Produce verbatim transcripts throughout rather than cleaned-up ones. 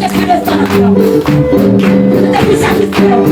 Leve men w, leve men w, leve men w, leve men w.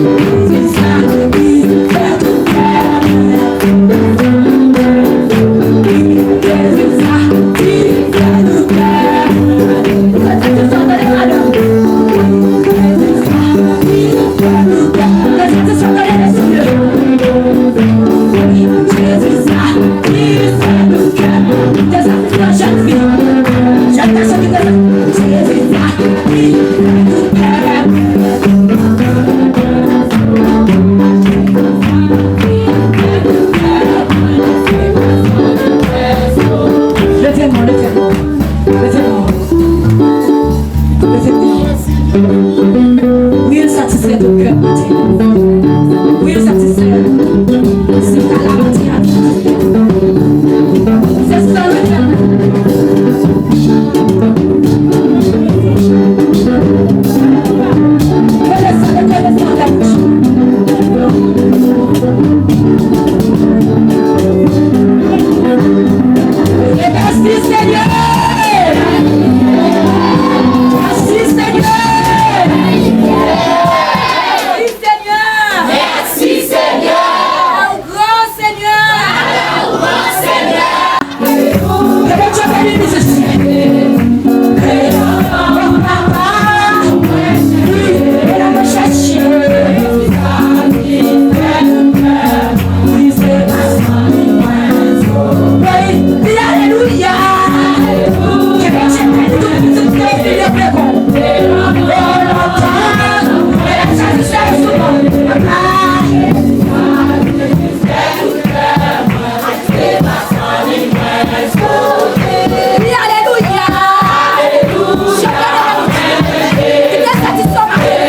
Wi, l satisfè tout kè maten. Wi, l satisfè. Se pa la maten a. Se sèl ou menm. Mete sa, mete sa avèk ou. E mèsi, Senyè! Mèsi, Senyè! Mèsi, Senyè! Mèsi, Senyè! Ou gran, Senyè! Ou gran, Senyè! Ke Bondye beni nou, Jezi. Papa, wi, e la recherche. Wi, alelouya. Ke Bondye beni tout pitit ke li leve kon. Wi, alelouya. Ki te satisfè maten.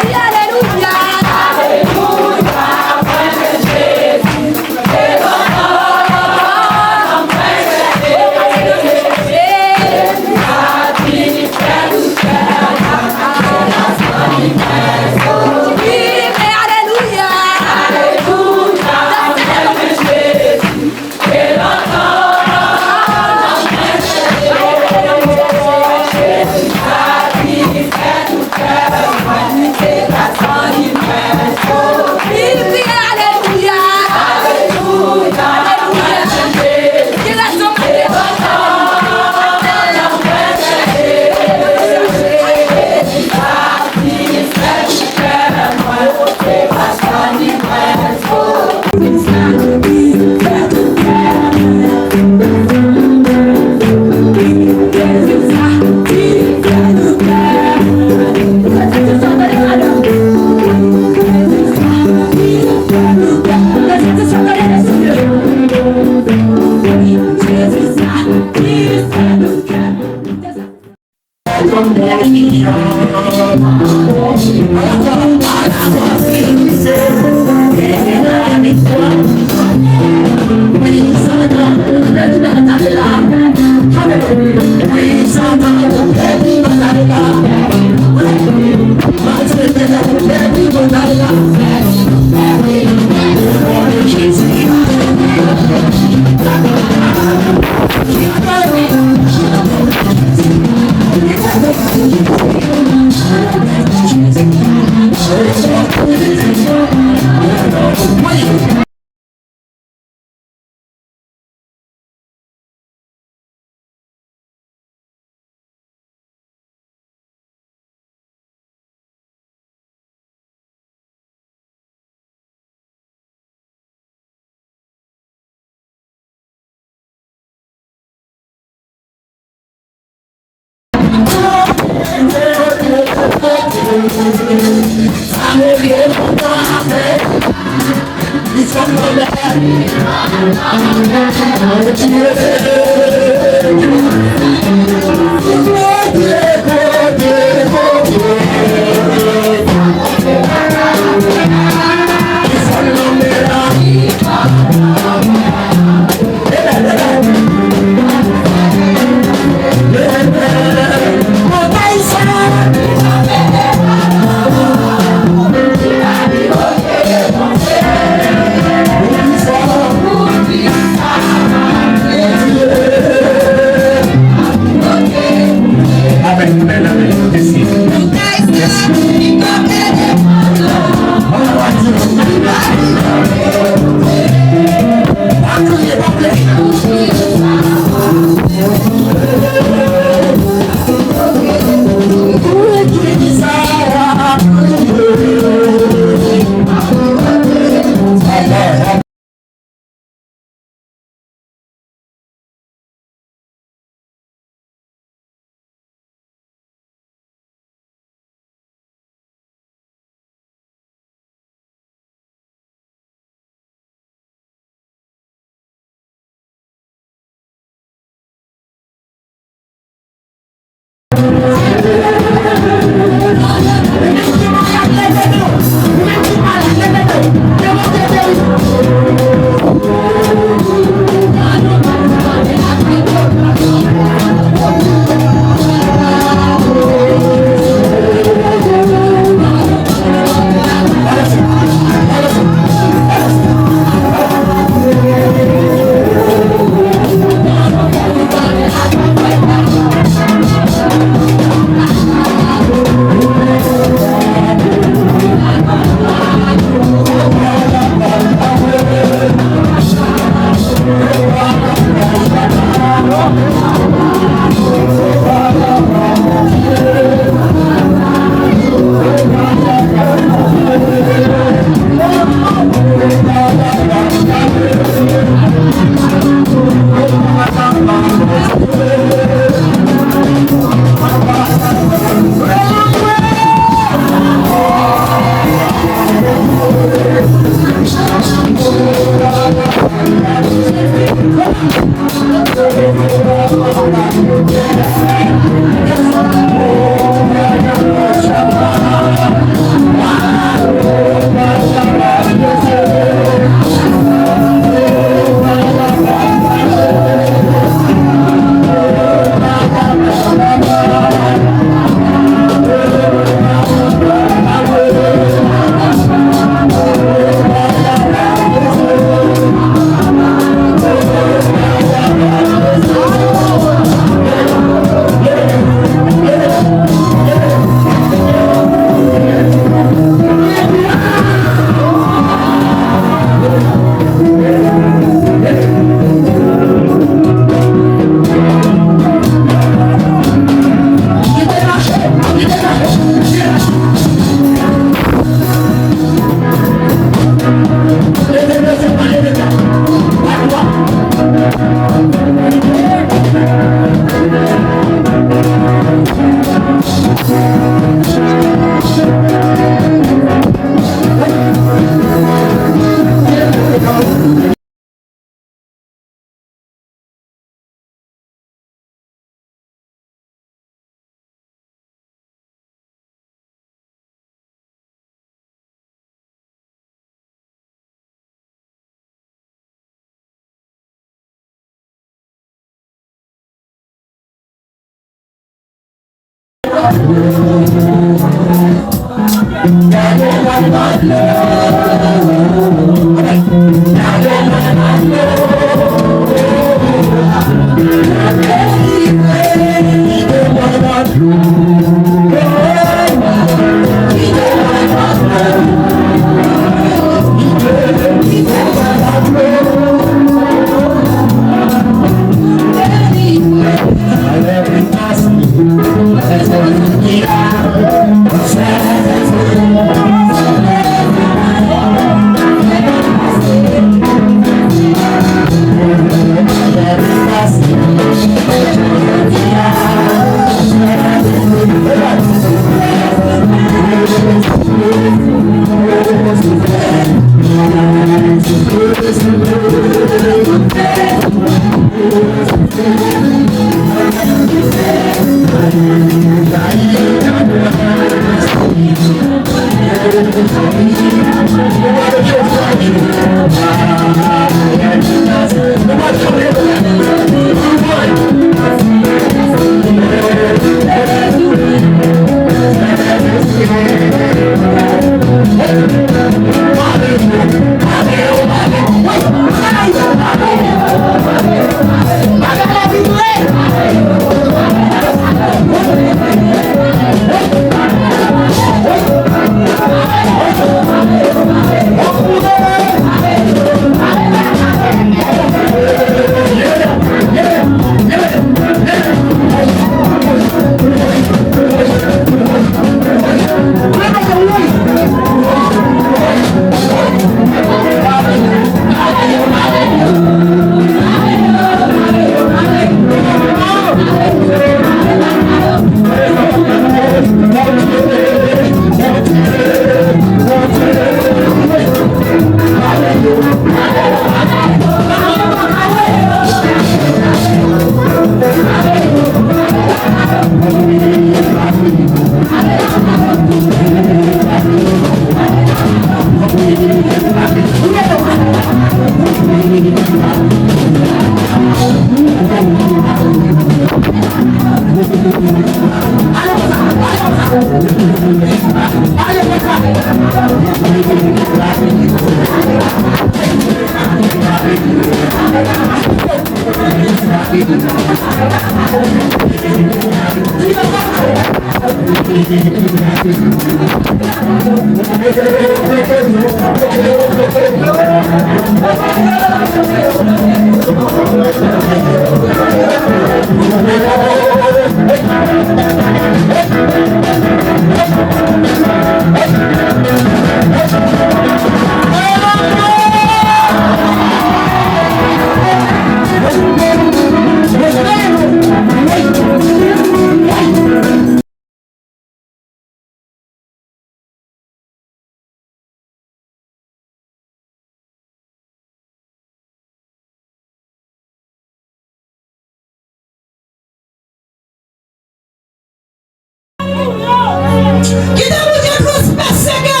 Kite Bondye transpase ke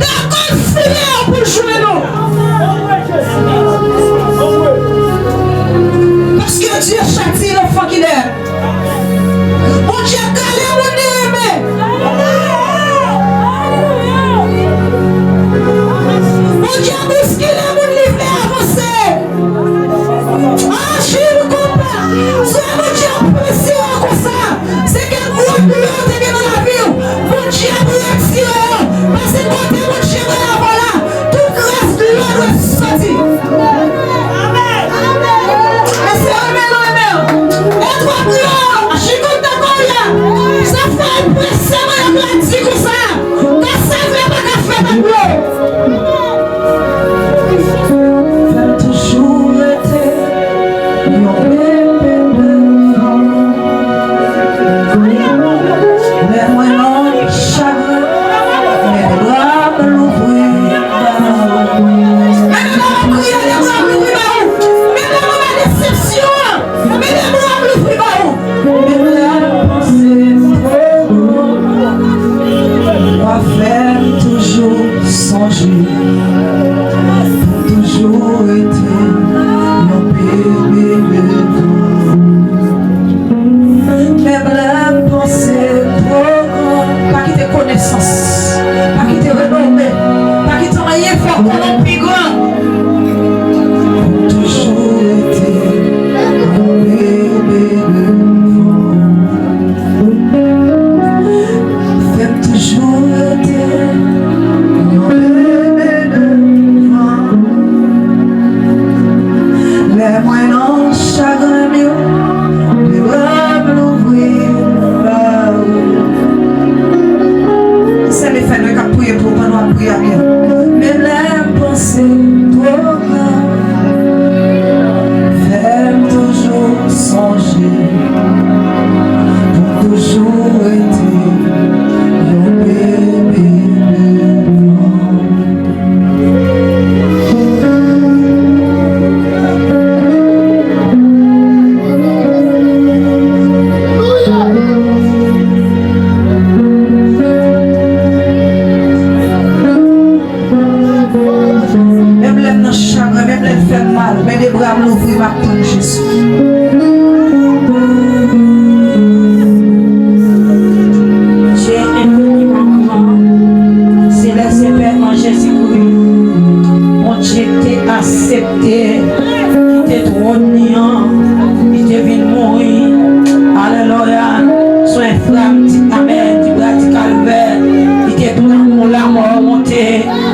dakò file yo pou l jwenn nou. Paske Dye chati lè fò ki lè. Bondye kale moun li renmen. Bondye bouskile moun li vle avanse. Aji konpa. Sa Bondye apresye w konsa, se ke gwo dlo te gen nan lavi w, Bondye ap retire yo. Pase kote Bondye pral avè w la, tout ras dlo dwe soti. Amèn. Mesye, amèn, amèn. E twòp dlo, jikontè kòlè. Sa fè l prese, mwen ap la di konsa. Ka sèvi pa ka fè pa dlo. Fè m toujou rete yon bebe devan. Lè mwen nan chagren, men bra m louvri ba ou. Mete nan kriye, lè bra m louvri ba ou. Mete nan desepsyon an. Mete bra m louvri ba ou. Menm lè panse m twò gwo, w ap fè m toujou sonje pou m toujou rete yon bebe devan. Menm lè panse Louvri, m ap tann Jezi. Dye enfiniman gran, Selès e Pè an Jezikri, Bondye te aksepte kite twòn li an, li te vin mouri. Alelouya. Sou enfram, di amèn, di bra, di kalvè, li te pran yon lanmò wonte,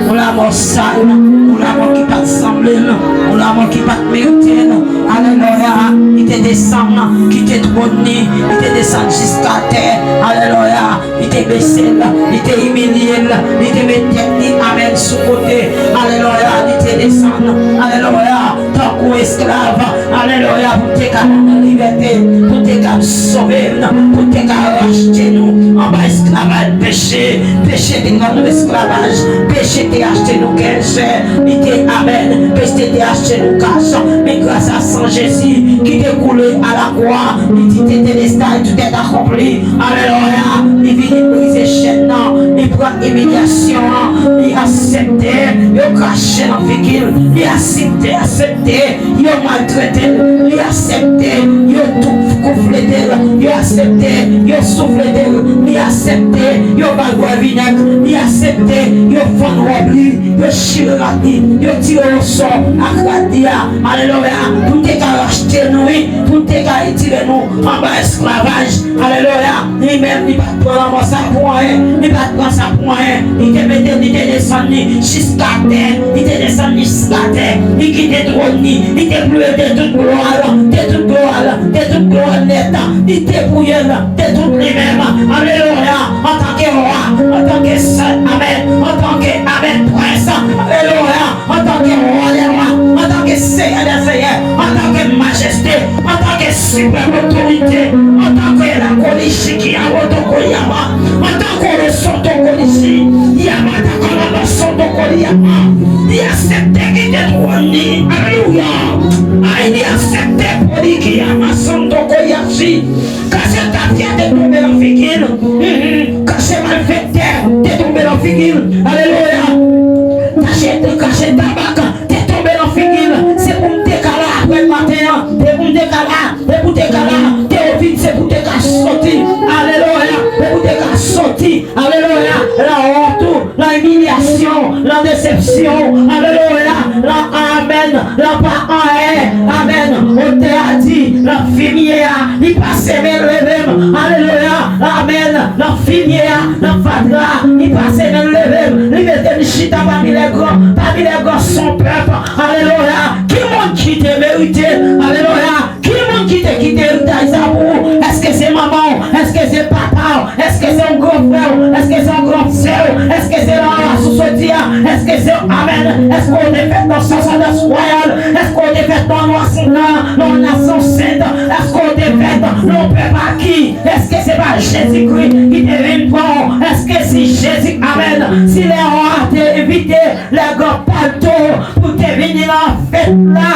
yon lanmò sal, yon lanmò ki pa t sanble l, yon lanmò ki pa t merite l. Alelouya. Li te desann, kite twòn li, li te desann jiska tè. Alelouya. Li te bese l, li te imilye l, li te met tèt li, amèn, sou kote. Alelouya. Li te desann, alelouya, tankou esklav. Alelouya. Pou te ka nan libète, pou te ka sove nou, pou te ka rachte nou anba esklavaj peche. Peche te nan nou esklavaj. Peche te achte nou kè chè. Li te, amèn. Peche te achte nou kach. Men gras a san Jezi ki te koule a la kwa, li di tetelestai, tout est accompli. Alelouya. Li vini brize chèn nan. Li pran imilyasyon an. Li aksepte yo krache nan figi l. Li aksepte, aksepte yo maltrete l. Li aksepte yo tou kouflete l. Li aksepte yo souflete l. Li aksepte yo ba l bwè vinèg. Li aksepte yo fann wòb li. Yo chire rad li. Yo tire osò ak rad li a. Alelouya. Pou te ka rachte nou, wi. Pou te ka retire nou anba esklavaj. Alelouya. Li menm, li pa t pran lanmò sa pou anyen. Li pa t pran sa pou anyen. Li te mete, li te desann li jiska tè. Li te desann li jiska tè. Li kite twòn li. Li te ploute tout glwa l, de tout glwa l, de tout glwa l nèt. Li depouye l de tout li menm. Alelouya. Antanke wa, antanke sèt, amèn. Antanke, amèn, prens. Alelouya. Antanke wa dè wa, antanke seyè dè seyè, antanke majeste, antanke siprèm otorite, antanke la kolisi ki a woto koyama, antanke le soto kolisi, yama takalaba soto koliyama, li aksepte kite twòn li, alelouya, ay li aksepte poli ki yama santo koyasi, kache tafya te tonbe nan figi l, mhm, kache malfektè te tonbe nan figi l, alelouya, kache, kache tabak te tonbe nan figi l. Se pou m te ka la apre maten an. Se pou m te ka la. Se pou te ka la. Teofil, se pou te ka soti. Alelouya. Se pou te ka soti. Alelouya. Lawont ou, nan imilyasyon, nan desepsyon. Alelouya. Nan amèn. Nan pa anyen. Amèn. Otè a di, nan fimye a, li pase men leve m. Alelouya. Amèn. Nan fimye a, nan fatra, li pase men leve m, li mete m chita pami lè gran, pami lè gran son pèp. Alelouya. Ki moun ki te merite? Alelouya. Ki moun ki te kite eritaj sa pou ou? Èske se manman w? Èske se papa w? Èske se yon gran frè w? Èske se yon gran sè w? Èske se nan ras ou soti a? Èske se, amèn, èske w te fèt nan sasèdòs wayal? Èske w te fèt nan, nan, nan nasyon sent? Èske w te fèt nan pèp aki? Èske se pa Jezikri ki te vin pran w? Èske si Jezi, amèn, si Lewa te envite lè gran palto pou te vini nan fèt la,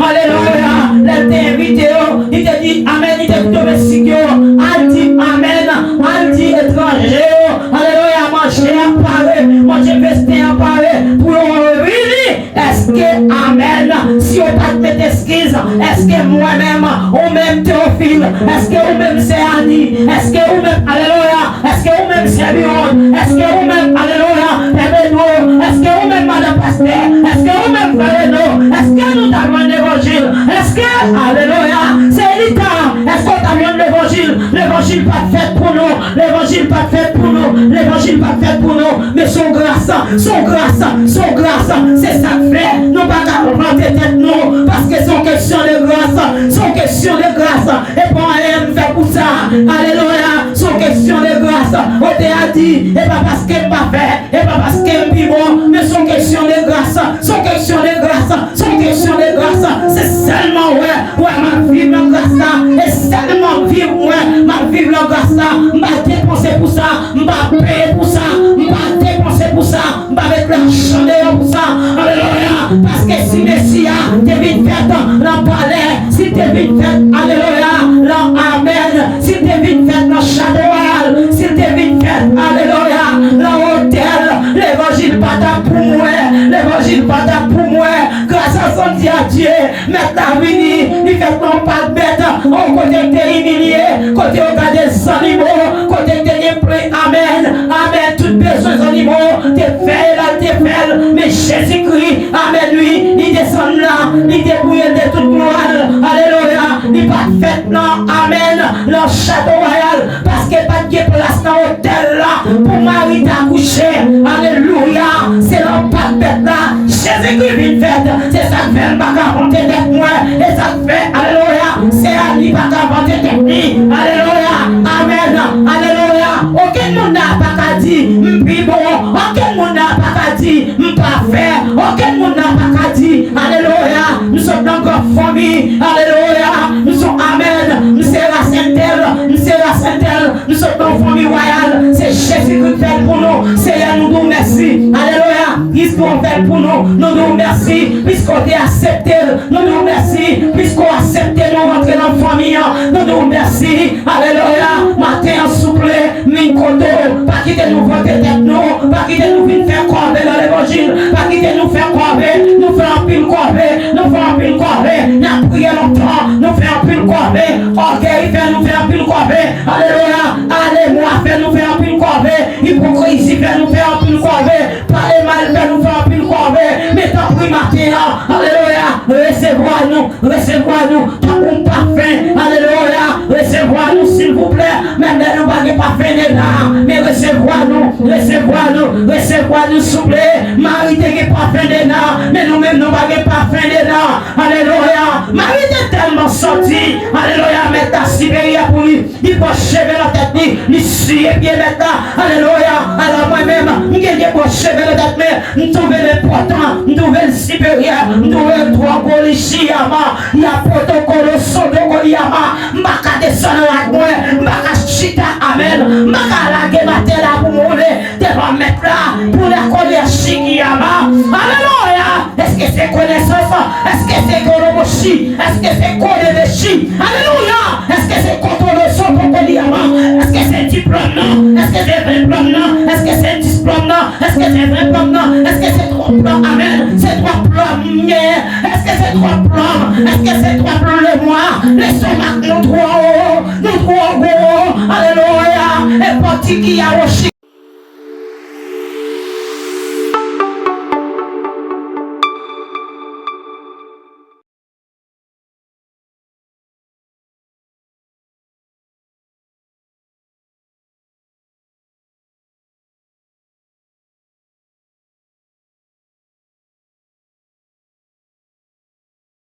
alelouya, lè l te envite yo, li te di, amèn, li te di domestik yo, al di, amèn, al di etranje yo, alelouya, manje a pare, manje festen an pare, pou yo vini. Èske, amèn, si yo pa t met eskiz, èske mwen menm, ou menm Teofil, èske ou menm sè Ani, èske ou menm, alelouya, èske ou menm sè Biwon, èske ou menm, alelouya, pè Pedro, èske ou menm madan pastè, èske ou menm frè Reno, èske nou ta jwenn levanjil? Èske, alelouya, se li ta, èske w ta jwenn levanjil? Levanjil pa t fèt pou nou, levanjil pa t fèt pou nou, levanjil pa t fèt pou nou. Men se yon gras, se yon gras, se yon gras. Se sa k fè nou pa ka vante tèt nou, paske se yon kesyon de gras, se yon kesyon de gras. E pa anyen m fè pou sa. Alelouya, se yon kesyon de gras. Otè a di, e pa paske m pa fè, e pa paske m pi bon, men se yon kesyon de gras, se yon kesyon de gras. Se yon kesyon de gras. Se sèlman wè, wè m ap viv nan gras la. E sèlman viv, wè m ap viv nan gras la. M pa depanse pou sa. M pa peye pou sa. M pa depanse pou sa. M pa met lajan deyò pou sa. Alelouya. Paske si Mesi a te vin fèt nan palè, si l te vin fèt, alelouya, nan amèn, si l te vin fèt nan chato wayal, si l te vin fèt, alelouya, nan otèl, levanjil pa t ap pou mwen, levanjil pa t ap pou mwen. Gras a Desann di a Dye, Mèt la vini, li fèt nan yon pak bèt, yon kote ki te imilye, kote yo gade zannimo, kote ki te gen plen, amèn, amèn, tout bezwen zannimo, te fè l, al te fè l, men Jezikri, amèn, wi, li desann la, li depouye l de tout glwa l, alelouya, li pa t fèt nan, amèn, nan chato wayal, paske pa t gen plas nan otèl la pou Mari ta kouche. Alelouya! Se nan pak bèt la, Jezikri vin fèt. Se sa k fè m pa ka vante tèt mwen. E sa k fè, alelouya, se a li pa ka vante tèt li. Alelouya! Amèn! Alelouya! Okenn moun la pa ka di, "M pi bon." Okenn moun la pa ka di, "M pafè." Okenn moun la pa ka di, "Alelouya, m sot nan gran fanmi." Alelouya, m se, amèn, m se ras entèl, m se ras entèl, m sot nan fanmi wayal. Se Jezikri k fè l pou nou. Seyè, nou di w mèsi. Alelouya, Kris pou w fè l pou nou. Nou di w mèsi, piske w te aksepte l. Nou di w mèsi, piske w aksepte nou rantre nan fanmi an. Nou di w mèsi. Alelouya, maten an, souple, vin kote w. Pa kite nou vante tèt nou. Pa kite nou vin fè kòve nan levanjil. Pa kite nou fè kòve. Nou fè anpil kòve. Nou fè anpil kòve. N ap priye lontan. Nou fè anpil kòve. Ògèy fè nou fè anpil kòve. Alelouya. Alemwa fè nou fè anpil kòve. Ipokrizi fè nou fè anpil kòve. Pale mal fè nou fè anpil kòve. Men tanpri maten an. Alelouya. Resevwa nou. Resevwa nou tankou yon pafen. Alelouya. Resevwa nou, silvouplè. Menm lè nou pa gen pafen dedan, men resevwa nou, resevwa nou, resevwa nou, souple. Mari te gen pafen dedan, men nou menm nou pa gen pafen dedan. Alelouya. Mari te tèlman sòti. Alelouya. Mèt la siperyè pou li. Li pran cheve nan tèt li. Li siye pye Mèt la. Alelouya. Alò mwen menm, m gen de bò cheve nan tèt mwen. M twouve l enpòtan, m twouve l siperyè, m twouve l twò gwo, li chiyama, ya pwotokolo soto koliyama, m pa ka desann rad mwen, m pa ka chita, amèn, m pa ka lage matè la pou m woule devan Mèt la, pou la kolè chikiyama. Alelouya! Èske se konesans? Èske se golomochi? Èske se konemechi? Alelouya! Èske se kotolo soto koliyama? Èske se diplòm nan? Èske se ven plòm nan? Èske se dis plòm nan? Èske se ven plòm nan? Èske se twa plòm? Amèn. Se twa plòm m genyen. Èske se twa plòm? Èske se twa plòm lemwa? Lestomak nou twò wo. Nou twò gwo. Alelouya. E pòti ki a wochi.